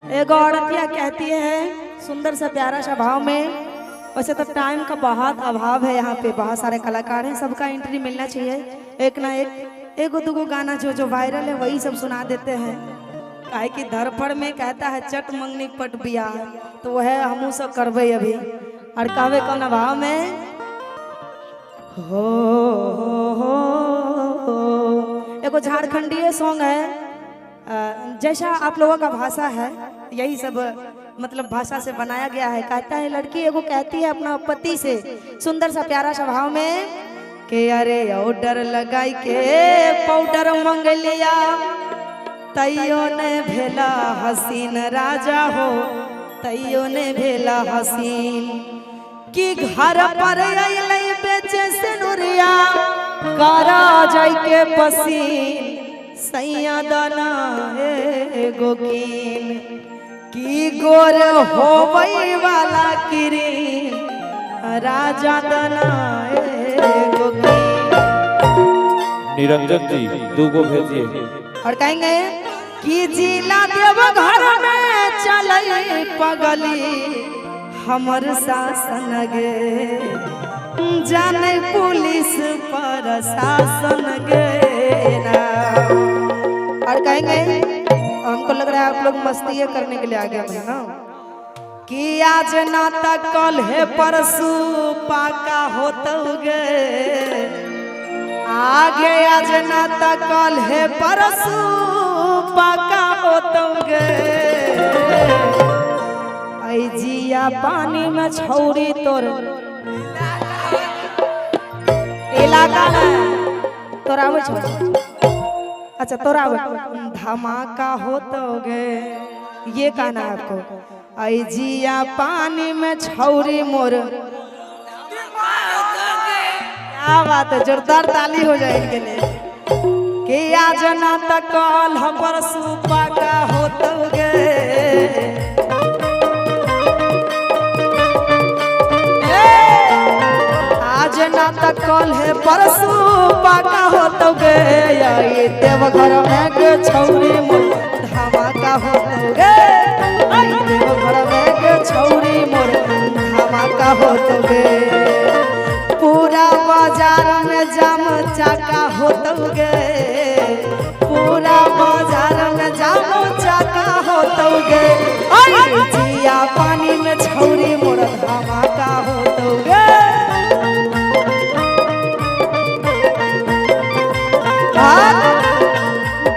एगो औरतिया कहती है सुंदर सा प्यारा सा भाव में। वैसे तो टाइम का बहुत अभाव है, यहाँ पे बहुत सारे कलाकार हैं, सबका एंट्री मिलना चाहिए। एक ना एक एगो दुगो गाना जो जो वायरल है वही सब सुना देते हैं। काहे कि धरफड़ में कहता है चट मंगनी पट बियाह, तो वह हमू सब करबे अभी। और कहवे कौन अभाव में हो, हो, हो। एगो झारखंडीय सॉन्ग है, जैसा आप लोगों का भाषा है यही सब मतलब भाषा से बनाया गया है। कहता है लड़की एगो कहती है अपना पति से सुंदर सा प्यारा सा भाव में कि अरे ऑर्डर लगाई के पाउडर मंग लिया, तैयो ने भेला हसीन राजा हो, तैयो ने भेला हसीन। कि घर पर अइलै बेचे सिनुरिया, करा जाई के पसीन, सैया दाना एगो कीन। की गोर होवई वाला किरीन, राजा दाना एगो कीन। निरंजन जी दूगो भेजिए। और कहेंगे कि जिला देव घर में चलई पगली हमर शासन गे, जाने पुलिस पर शासन गे ना। और कहेंगे हमको लग रहा है आप लोग मस्ती करने के लिए आ गए हैं ना, कि आज ना तक कल है परसू पाका होतौगे, आगे आज ना तक कल है परसू पाका होतौगे। ऐ जिया पानी में छौरी तोर इलाका में तोरा आबै छौ, अच्छा तोरा आबै, धमाका होतौगे। ये कहना है आपको, ऐ जिया पानी में छौरी मोर। क्या बात है, जोरदार ताली हो जाए इनके लिए। कि आज ना तक कल परसू पाका होतौगे, आज ना तक कल है परसू पाका होतौगे। आई देवघर में के छौरी मोर धमाका होतौगे, आई देवघर में के छौरी मोर धमाका होतौगे। पूरा बाजार में जाम चाका होतौगे, पूरा बाजार में जाम चाका होतौगे। आई जिया पानी में छौरी मोर धमाका होतौगे।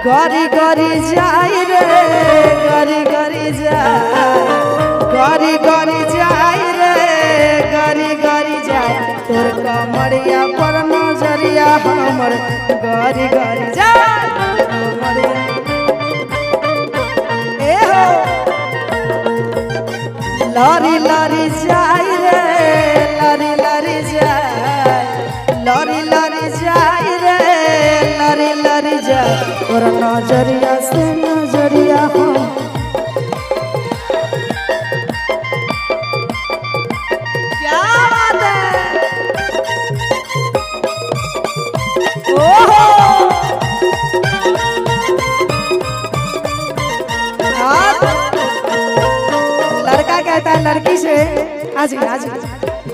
गरी गरी जाई रे, गरी गरी जाई, गरी गरी जाई रे, गरी गरी जाई, तोर कमरिया पर नजरिया हमर गरी गरी जाई। ए हो लरी लरी जाई रे, लरी लरी जाई, लरी लरी जाई रे, लरी लरी जाई, तोर नजरिया से नजरिया हम। क्या बात है, ओहो लड़का कहता है लड़की से, आज आज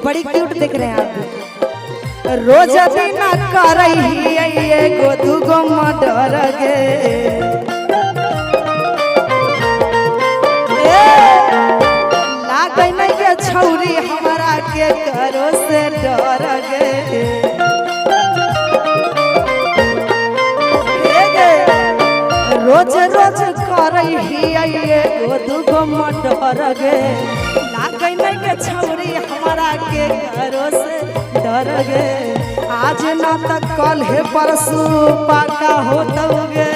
बड़ी क्यूट दिख रहे हैं आप। रोज दिन करई एगो दुगो मर्डर गे, लागै नहीं के छौरी हमरा के करो से डर गे। रोज रोज करई एगो दुगो मर्डर गे, लागै नहीं के छौरी हमरा के करो से डर गे। आज ना तक कल है परसू पाका होतौगे,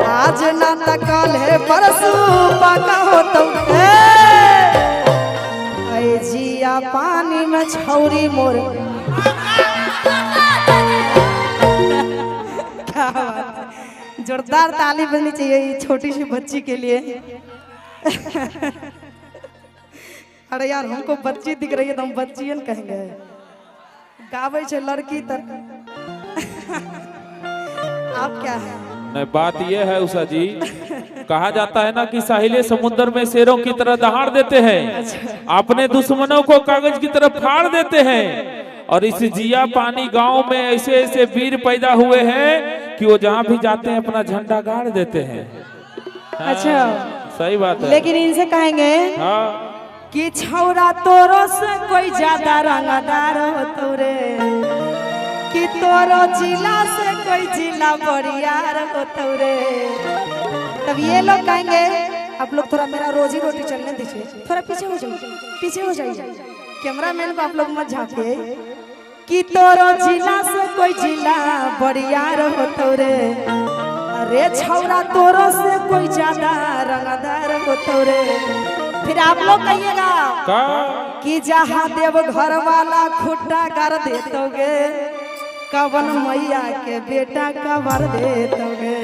आज ना तक कल है परसू पाका होतौगे। ऐ जिया पानी में छौरी मोर। क्या बात है, जोरदार ताली बजनी चाहिए ये छोटी सी बच्ची के लिए। अरे यार हमको बच्ची दिख रही है तो हम बच्ची कहेंगे, गावे छे लड़की तर। आप क्या है? नहीं, बात यह है उषा जी, कहा जाता है ना कि साहिले समुद्र में शेरों की तरह दहाड़ देते हैं। अच्छा। अपने दुश्मनों को कागज की तरह फाड़ देते हैं। और इस जीयापानी गांव में ऐसे ऐसे वीर पैदा हुए हैं कि वो जहां भी जाते हैं अपना झंडा गाड़ देते हैं। अच्छा सही बात है। लेकिन इनसे कहेंगे हाँ कि छौरा तोरो से कोई ज्यादा रंगदार हो तोरे, कि तोरो जिला से कोई जिला बरियार हो तोरे। तब ये लोग कहेंगे, आप लोग थोड़ा मेरा रोजी रोटी चलने दीजिए, थोड़ा पीछे हो जाइए, पीछे हो जाइए, कैमरा मैन को आप लोग मत झाँकिए। कि तोरो जिला से कोई जिला बरियार हो तोरे, अरे छौरा तोरो से कोई ज्यादा रंगदार हो तोरे। फिर आप लोग कहिएगा का कि जहाँ देव घर वाला खुट्टा कर देतोगे, कवन मैया के बेटा कवर देतोगे।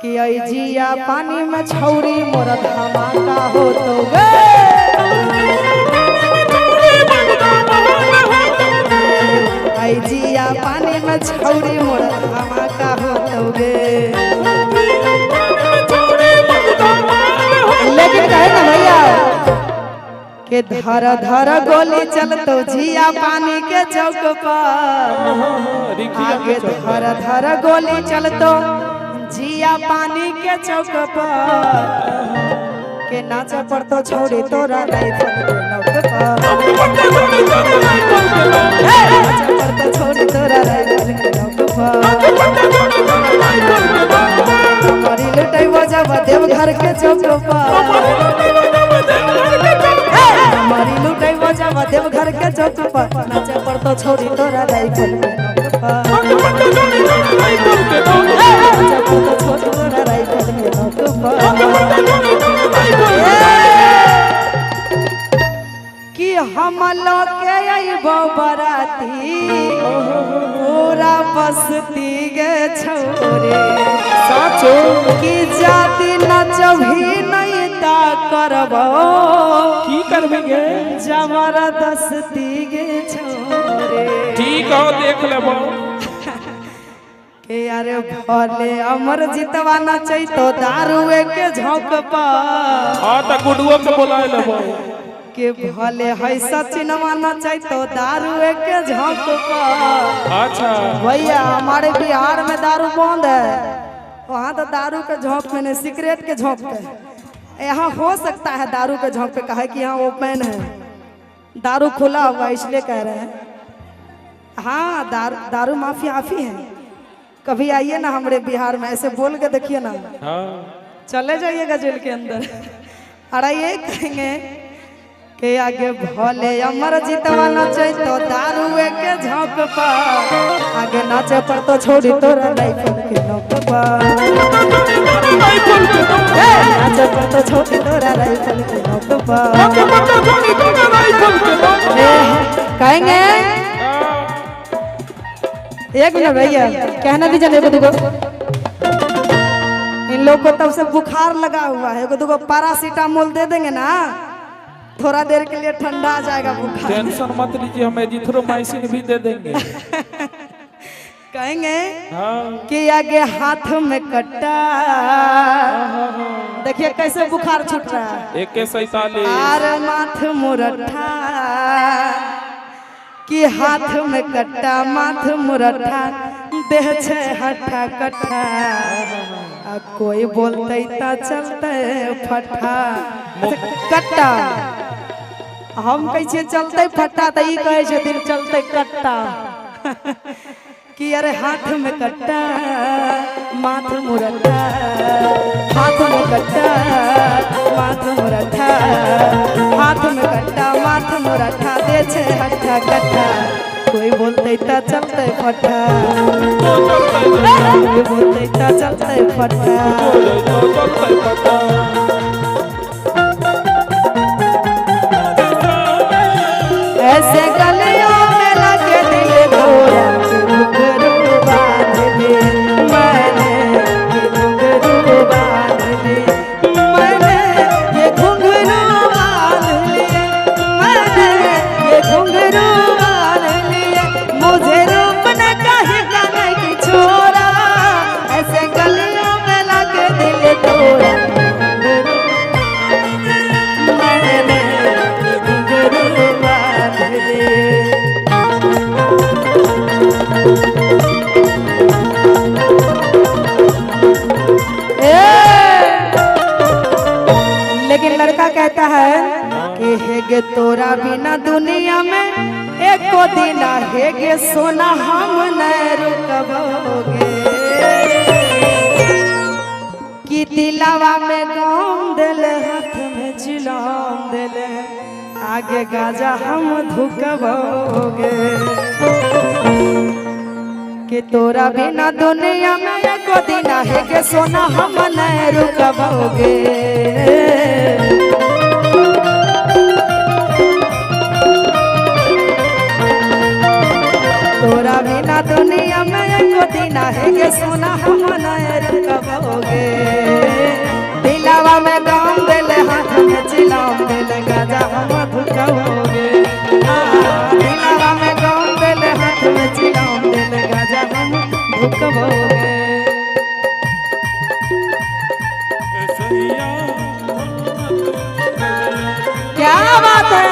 कि ऐ जिया पानी में छौरी मोर धमाका हो तोगे। ऐ जिया पानी में छौरी मोर धमाका हो तोगे। लेकिन कहे ना भैया के धर धर गोली चलतो जिया पानी के चौक पर, रिखिया आगे के चौक धर धर गोली चलतो जिया पानी के चौक पर, के नाच पड़तो छोड़ी तोरा राइफल के नोक पर, नाच पड़तो छोड़ी तोरा राइफल के नोक पर। हमारी लुटैबो जब देवघर के चौक पर, हमारी लुटैबो जब देवघर के चौक पर, नाच पड़तो छोड़ी तोरा राइफल के नोक पर, नाच पड़तो छोड़ी तोरा राइफल के नोक पर। कि हम लोग के अइबो बराती पूरा बस्ती गे छोरे, साचो कि जाति नचभी नहीं ता करबो की करबे गे? जबरदस्ती गे छोरे। ठीक हो, देख लेबो। के अरे भले अमर जितवा नचै तो दारुए के झोंक पर, हाँ त गुडुओ के बोला लेबो। के भले है सचिनवा नचै तो दारुए के झोंक पर। अच्छा भैया हमारे बिहार में दारू बंद है, वहाँ तो दारू के झोंक में नहीं, सिगरेट के झोंक पे। यहाँ हो सकता है दारू के झोंक पे, कहे कि यहाँ ओपन है, दारू खुला हुआ है, इसलिए कह रहे हैं। हाँ दारू दारू माफिया आफी है। कभी आइए ना हमारे बिहार में, ऐसे बोल के देखिए ना, हाँ चले जाइएगा जेल के अंदर। अरे ये कहेंगे के आगे भले अमर जितवा नचे तो दारुए के झोंक पर, आगे नाचे पर तो छोड़ी तोरा राइफल के नोक पर, नाचे पर तो छोड़ी तोरा राइफल के नोक पर। कहेंगे एक मिनट भैया, कहना दीजिए एगो दुगो। इन लोग को तब से बुखार लगा हुआ है, एगो दुगो पैरासीटामोल दे देंगे ना, थोड़ा देर के लिए ठंडा आ जाएगा बुखार। टेंशन मत लीजिए, हम एजिथ्रोमाइसिन भी दे देंगे। कहेंगे हाँ कि आगे हाथ में कट्टा, देखिए कैसे बुखार छूट रहा है, 147 आर माथ मुरठा, कि हाथ में कट्टा माथ मुरठा, देह छे हट्ठा कट्ठा, आ कोई बोलते ता चलते फट्ठा। अच्छा, कट्टा हम कहै छियै चलते फट्टा, त ई कहै छथिन चलते कट्टा। कि अरे हाथ में कट्टा माथ मुरठा, हाथ में कट्टा माथ मुरठा, हाथ में कट्टा माथ मुरठा, दे छे हट्ठा कट्ठा, कोई बोलते ता चलते फट्टा, कोई बोलते ता चलते फट्टा। ऐसे गलियों में लगे दिल घोड़ा के घुंघरू बांध लिए मैंने, ये घुंघरू बांध लिए मैंने, ये घुंघरू बांध लिए मैंने, ये घुंघरू बांध लिए, मुझे रूप न कहीं का नहीं। गे तोरा बिना दुनिया में एको दिन हे गे सोना हम न रुकबोगे। कि दिलावा में गम देले हाथ में चिलाम देले आगे गाजा हम धुकबोगे। कि तोरा बिना दुनिया में एको दिन हे गे सोना हम न रुकबोगे। तोरा बिना दुनिया में एको दिन है गे सोना हम न रुकबोगे। दिलावा में गम देले हाथ में चिलाम देले गाजा हम धुकबोगे। दिलावा में गम देले हाथ में चिलाम देले गाजा हम धुकबोगे। क्या बात है।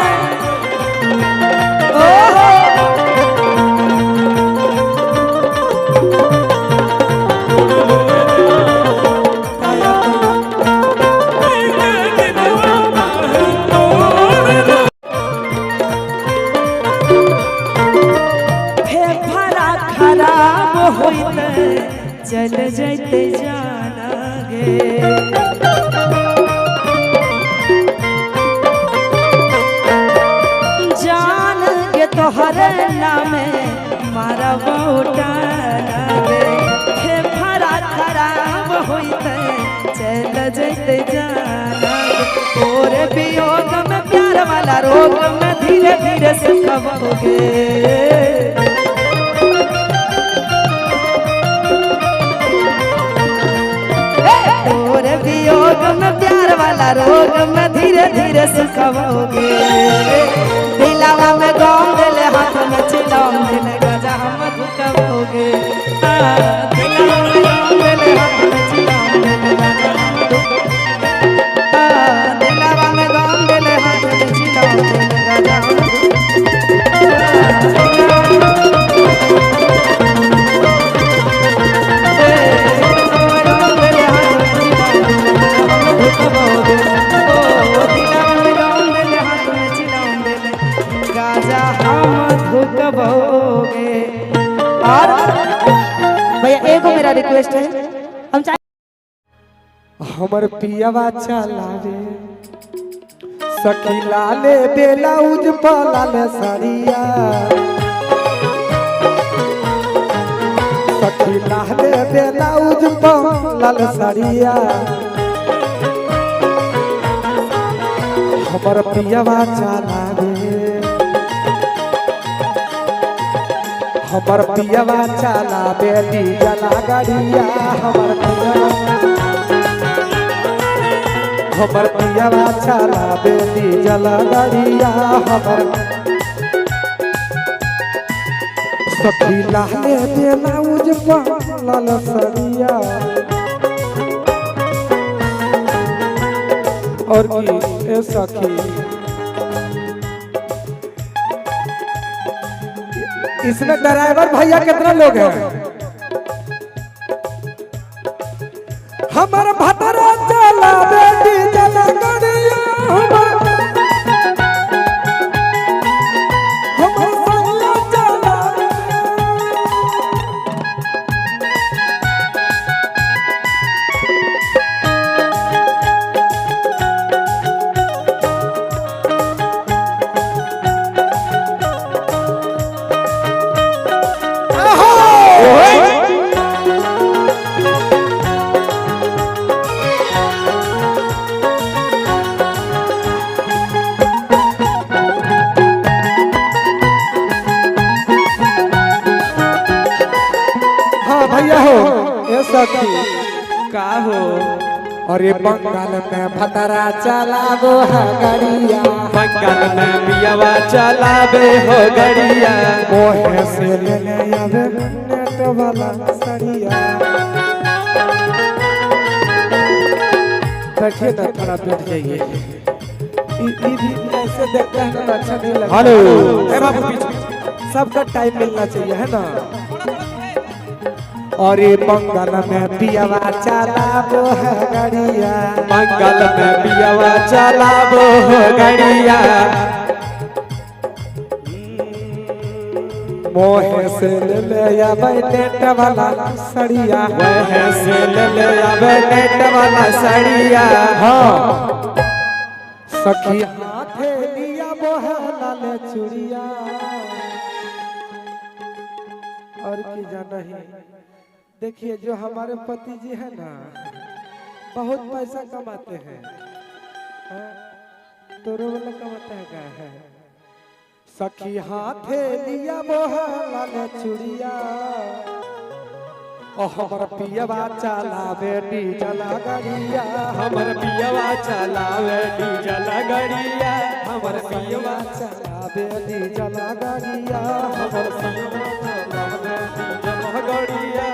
ओहो फेफड़ा खराब होइते चल जैते जाना गे। जान गे तोहर नामे मारा बौटाना गे। फेफड़ा खराब होइते चल जैते जाना गे। तोरे वियोग में प्यार वाला रोग में धीरे धीरे सुखबोगे। तोरे वियोग में प्यार वाला रोग में धीरे धीरे सुखबोगे। दिलावा में गम देले हाथ में चिलाम देले गाजा हम धुकबोगे। दिलावा में गम देले हाथ में चिलाम देले गाजा हम धुकबोगे। दिलावा में गम देले हाथ में चिलाम देले गाजा हम धुकबोगे। और भैया एगो मेरा रिक्वेस्ट है, हम चाहे हमर पियवा चलावे सखी लाले बेलाउज पलाले साड़िया। सखी लाले बेलाउज पलाले साड़िया। हमर पियवा चलावे हमर पियवा चलावे डीजल गाड़िया। हमर पियवा चलावे डीजल गाड़िया। हमर सखी लाले बेलाउज पलाल सरिया। और की ए सखी इसमें ड्राइवर भैया कितना लोग हैं। हमर भतरा चलावे डीजल गाड़िया। हमर हमर सैया चलावे। हाँ भैया हो ए सखी का हो। अरे बंगाल में भतरा चलावो है गड़िया। बंगाल में पियवा चलावे हो गड़िया। मोहे से ले ले आवे नेट वाला सड़िया। बैठिए ना थोड़ा बैठ जाइए। ई भी ऐसे देखते हैं ना तो अच्छा नहीं लगता। हेलो। ए बाबू पीछे सबका टाइम मिलना चाहिए है ना। और ये बंगल में पियावा चलाबो है गड़िया, बंगल में पियावा चलाबो हो गड़िया। मोहे से ले ले आवे नेट वाला सड़िया, मोहे से ले ले आवे नेट वाला सड़िया। हाँ सखी हाथे लिया बोहे लाल चूड़िया। और की जाना ही देखिए, जो हमारे पति जी है ना, बहुत पैसा कमाते हैं, तोरो वाला कमाता है क्या है। सखी हाथे लिया बोहे लाल चूड़िया, ओ हमर पियवा चलावे डीजल गड़िया, हमर पियवा चलावे डीजल गड़िया, हमर पियवा चलावे डीजल गड़िया, हमर पियवा चलावे डीजल गड़िया।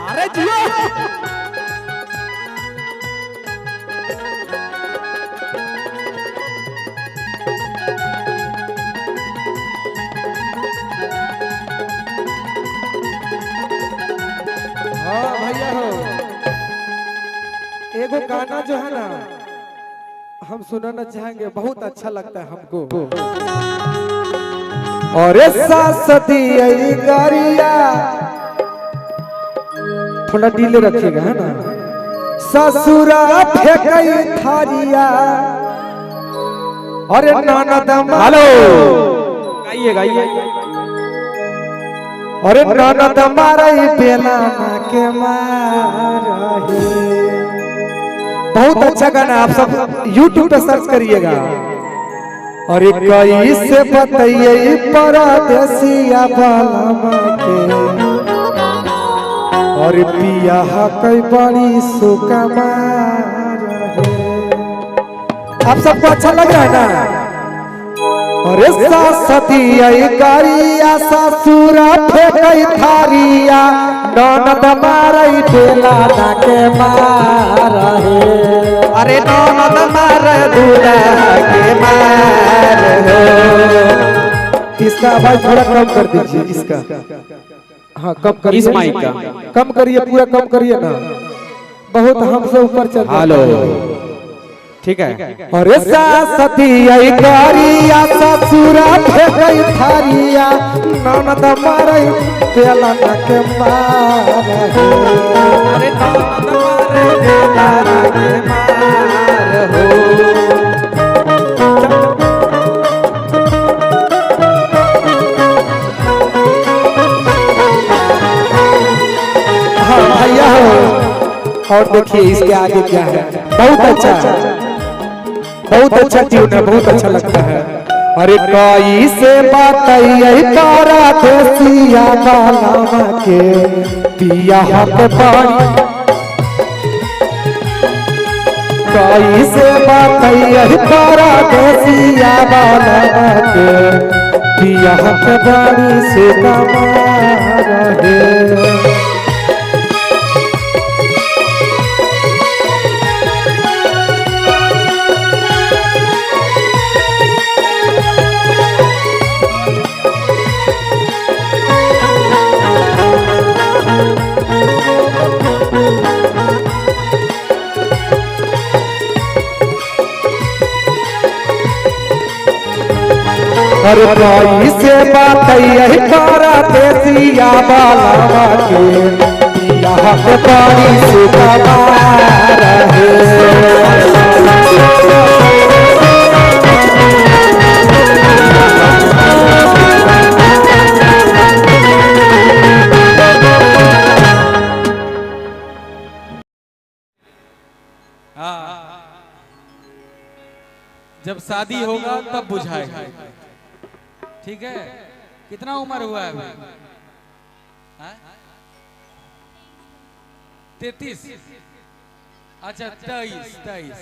अरे जियो हाँ भैया हो, एगो गाना जो है ना हम सुनाना चाहेंगे, बहुत अच्छा लगता है हमको। और सासती गरिया, थोड़ा डीले रखिएगा है ना। ससुरा फेंकई थारिया, अरे ननद हेलो गाइए गाइए। अरे ननद मारई बेला के मारही। बहुत अच्छा गाना, आप सब YouTube पे सर्च करिएगा। अरे कैसे बताइए परदेसिया बालमा के, और पिया कई बड़ी सुकमार। आप सबको अच्छा लग रहा है ना। अरे सासती गरिया, ससुरा फेंकई थारिया, ननद मारई बेला ना के मारहे। अरे ननद मार दूल्हा के मार हो। इसका आवाज थोड़ा कम कर दीजिए, इसका हाँ कम करिए, इस माइक का कम करिए, पूरा कम करिए ना, बहुत हमसे ऊपर चल। हेलो ठीक है। अरे सासती गरिया, ससुरा फेंकई थारिया, ननद मारई बेला ना के मारहे। अरे ननद मार बेला के मार हो। हाँ भैया हो, और देखिए इसके आगे क्या है। बहुत अच्छा है, बहुत अच्छा ट्यून है, बहुत अच्छा लगता है। अरे कई से बताइए परदेसिया बालमा के, पिया हक बड़ी। कई से बताइए परदेसिया बालमा के, पिया हक बड़ी सुकमार है। अरे कोई से बताइए परदेसिया बालमा के, पिया के बड़ी सुकमार है। हाँ, जब शादी होगा तब बुझाएगा। ठीक है। कितना उम्र हुआ है अभी? 33। अच्छा 23 23।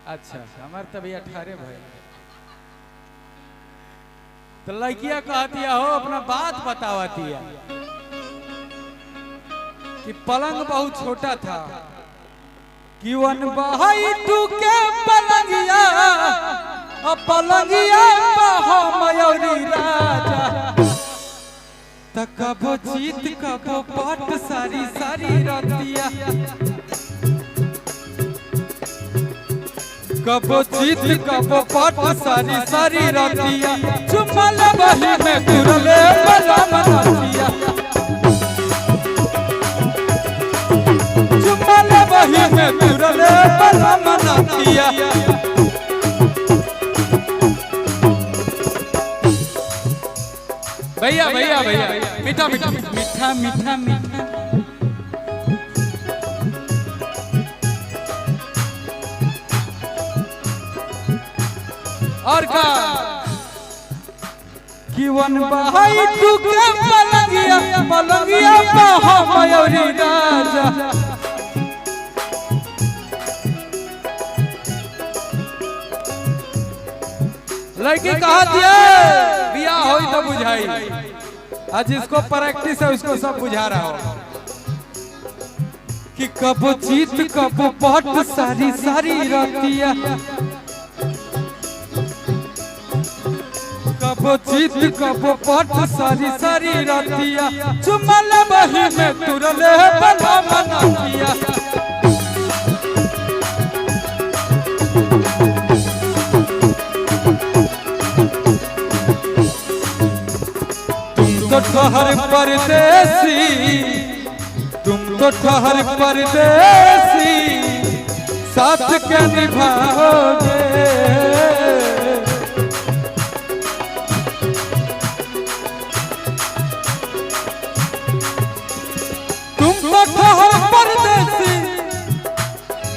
अच्छा हमारे तभी 18 भाई। तो लड़कियां कहती हो अपना बात बतावती है कि पलंग बहुत छोटा था कि 1/2 के पलंगिया पलंगिया मयूरी राजा त कबो जीत कबो पट सारी सारी रतिया कबो जीत कबो पट सारी सारी रतिया चुमल बही में तुरले बलम नथिया चुमल बही में तुरले बलम नथिया। भैया भैया भैया मीठा मीठा मीठा मीठा मीठा और का कि वन बहाई टूके पलंगिया पलंगिया बहा मयूरी राजा लड़की कहा दिया बियाह होई तो बुझाई आज जिसको प्रैक्टिस है उसको सब बुझा रहा हो कि कब जीत कब पट सारी सारी रतिया कब जीत कब पट सारी सारी रतिया चुमल बही में तुरले बला मनतिया। तुम तो ठहर परदेसी तुम तो ठहर परदेसी साथ के निभाओगे तुम तो ठहर परदेसी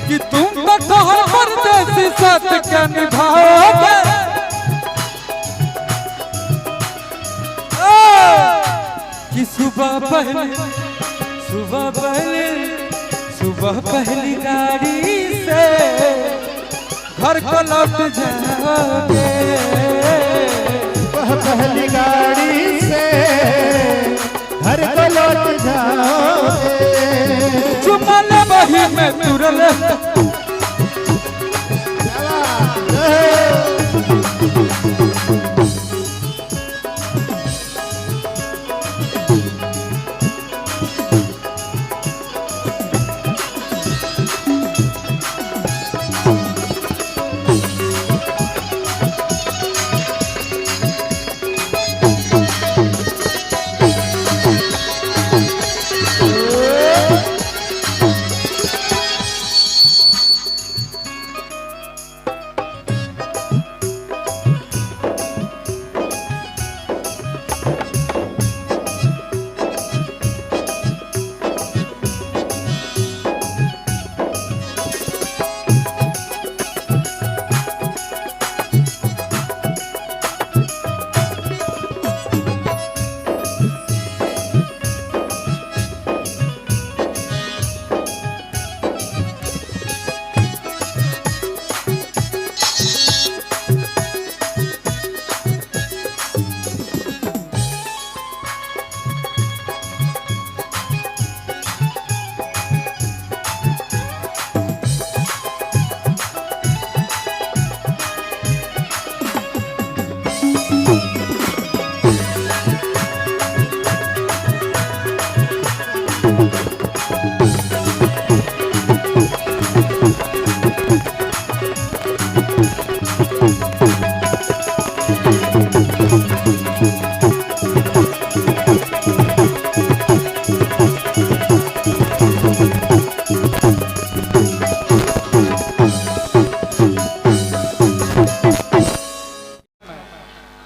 कि तुम तो ठहर परदेसी साथ के निभाओगे कि सुबह पहली गाड़ी से घर को लौट जाओगे सुबह पहली गाड़ी से घर को लौट जाओगे। चुमल बही में तुरल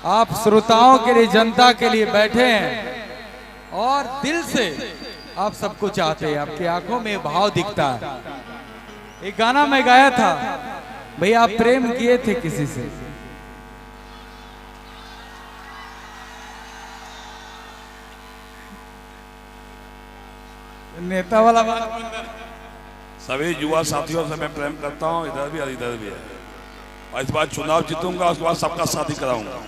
आप श्रोताओं के लिए, जनता के लिए बैठे हैं और दिल से आप सबको चाहते हैं। आपकी आंखों में भाव दिखता है। एक गाना मैं गाया था, भैया आप प्रेम किए थे किसी से? नेता वाला बात। सभी युवा साथियों से मैं प्रेम करता हूँ, इधर भी और इधर भी है। और इस बार चुनाव जीतूंगा, उसके बाद सबका शादी कराऊंगा,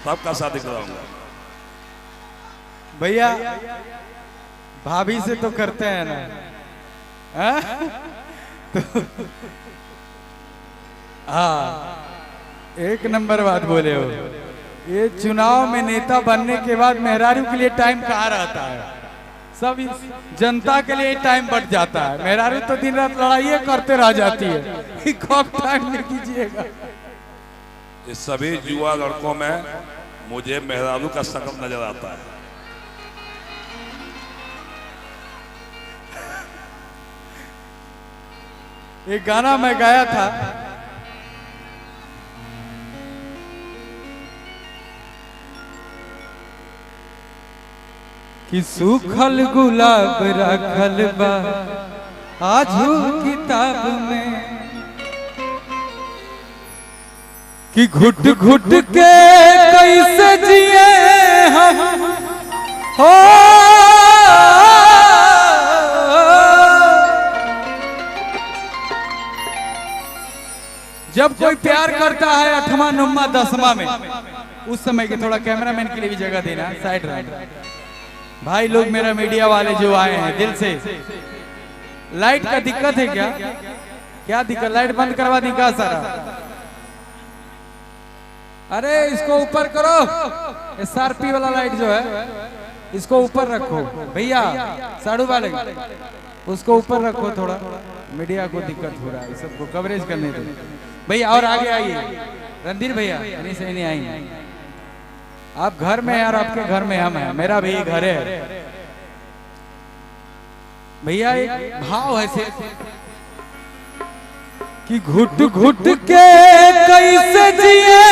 सबका शादी कराऊंगा। भैया भाभी से तो करते हैं ना, तो हाँ एक नंबर बात बोले हो। ये चुनाव में नेता बनने के बाद मेहरारू के लिए टाइम कहाँ रहता है? सब जनता के लिए टाइम बढ़ जाता है। मेहरारू तो दिन रात लड़ाई करते रह जाती है। कब टाइम नहीं कीजिएगा। इस सभी युवा लड़कों में मुझे मेहरारू का शकल नजर आता है। एक गाना मैं गाया था, कि सूखल गुलाब रखल बा आजू किताब में, कि घुट घुट के कैसे जिए हम हो। जब कोई प्यार करता है 8वां 9वां 10वां में, उस समय के थोड़ा कैमरामैन के लिए भी जगह देना, साइड रहना। भाई लोग मेरा मीडिया वाले जो आए हैं दिल से, लाइट का दिक्कत है क्या? क्या दिक्कत? लाइट बंद करवा दी क्या सारा? अरे इसको ऊपर करो, एसआरपी वाला लाइट जो है इसको ऊपर रखो भैया, साड़ू वाले उसको ऊपर रखो थोड़ा, मीडिया को दिक्कत हो रहा है, सबको कवरेज करने दो भैया। और आगे आइए रणधीर भैया, नहीं सही नहीं आएंगे आप घर में यार, आपके घर में हम हैं, मेरा भी घर है भैया। एक भाव है सिर्फ कि घुट घुट के कैसे जिए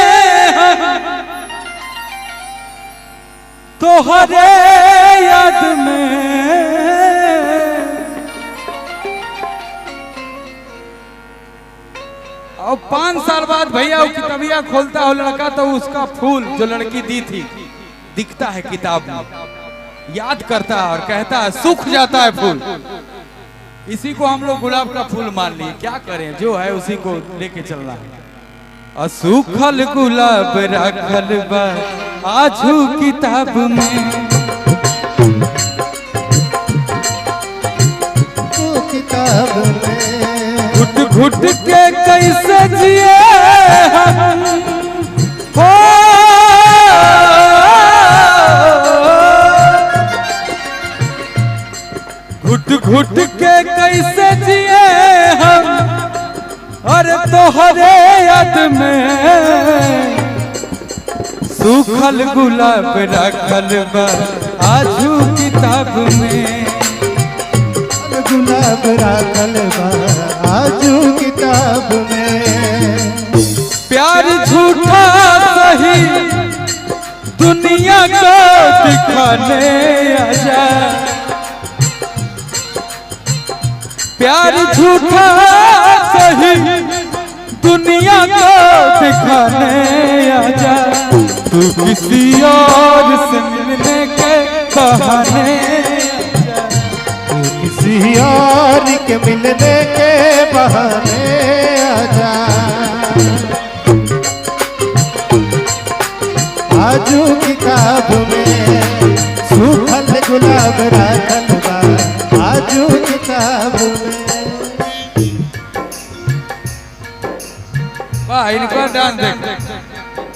तोहरे याद में, और 5 साल बाद भैया वो किताबिया खोलता हो लड़का तो उसका फूल जो लड़की दी थी दिखता है किताब में, याद करता है और कहता है सूख जाता है फूल। इसी को हम लोग गुलाब का फूल मान लिए, क्या करें, जो है उसी को लेके चलना है। सूखल गुलाब रखल बा आजू किताब में, किताब में घुट घुट के कैसे जिए हम हो। घुट घुट के कैसे जिए हम और तोहरे याद में, सूखल गुलाब रखल बा आजू किताब में, गुलाब रखल बा आजू किताब में। प्यार झूठा सही दुनिया को दिखाने आजा, प्यार झूठा सही दुनिया को दिखाने आजा, तू किसी और से मिलने के बहाने, तू किसी और के मिलने के बहाने आजा। आजू किताब में सूखल गुलाब रखल बा आजू किताब में। वाह, इनका डांस देख,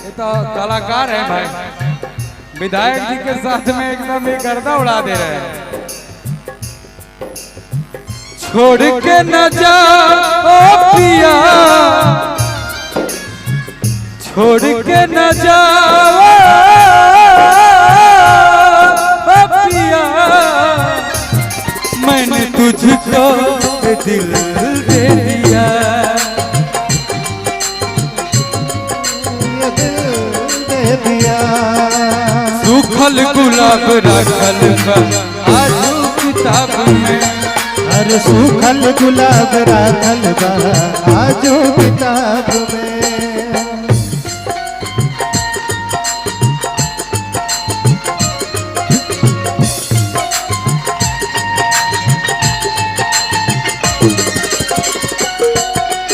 ये तो कलाकार है भाई, विधायक जी के साथ में एकदम ये गर्दा उड़ा दे रहे हैं। छोड़ के न जा ओ पिया, छोड़ के न जा ओ पिया, मैंने तुझको दिल दे दिया, दिल दे दिया। सूखल गुलाब रखल बा आजू किताब में, हर सूखल गुलाब रखल बा आजू किताब में।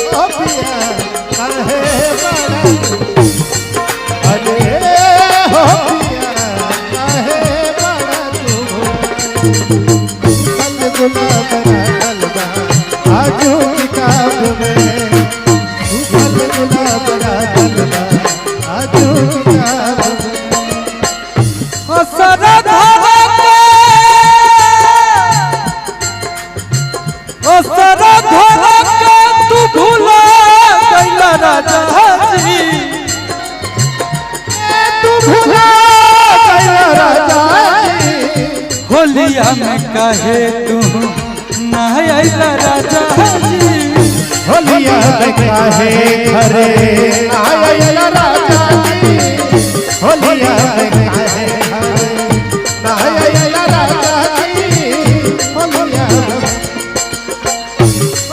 ओ पिया काहे बड़ा, अरे हो पिया काहे बड़ा तू, सूखल गुलाब रखल बा आजू किताब में, सूखल गुलाब रखल काहे तू ना आइला राजा जी। होलिया में काहे घरे आयल राजा जी। होलिया में काहे घरे आयल राजा जी। होलिया में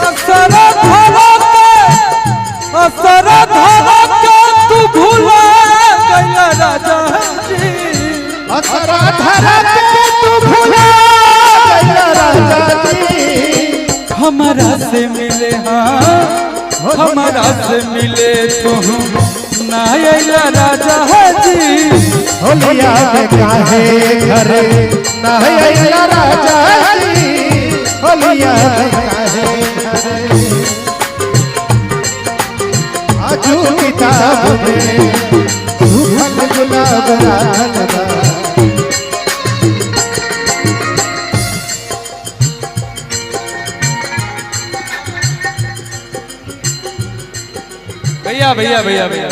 असर धरा के, असर धरा के तू भूला गइला राजा जी। असरा धरा के तू भुला गइला राजा जी। हमारा से मिले, हाँ हमारा से मिले तू ना आइला राजा जी। होलिया में काहे घरे आयल राजा जी। होलिया में काहे घरे आजू किताब में सुखल गुलाब राखल बा। भैया भैया भैया भैया,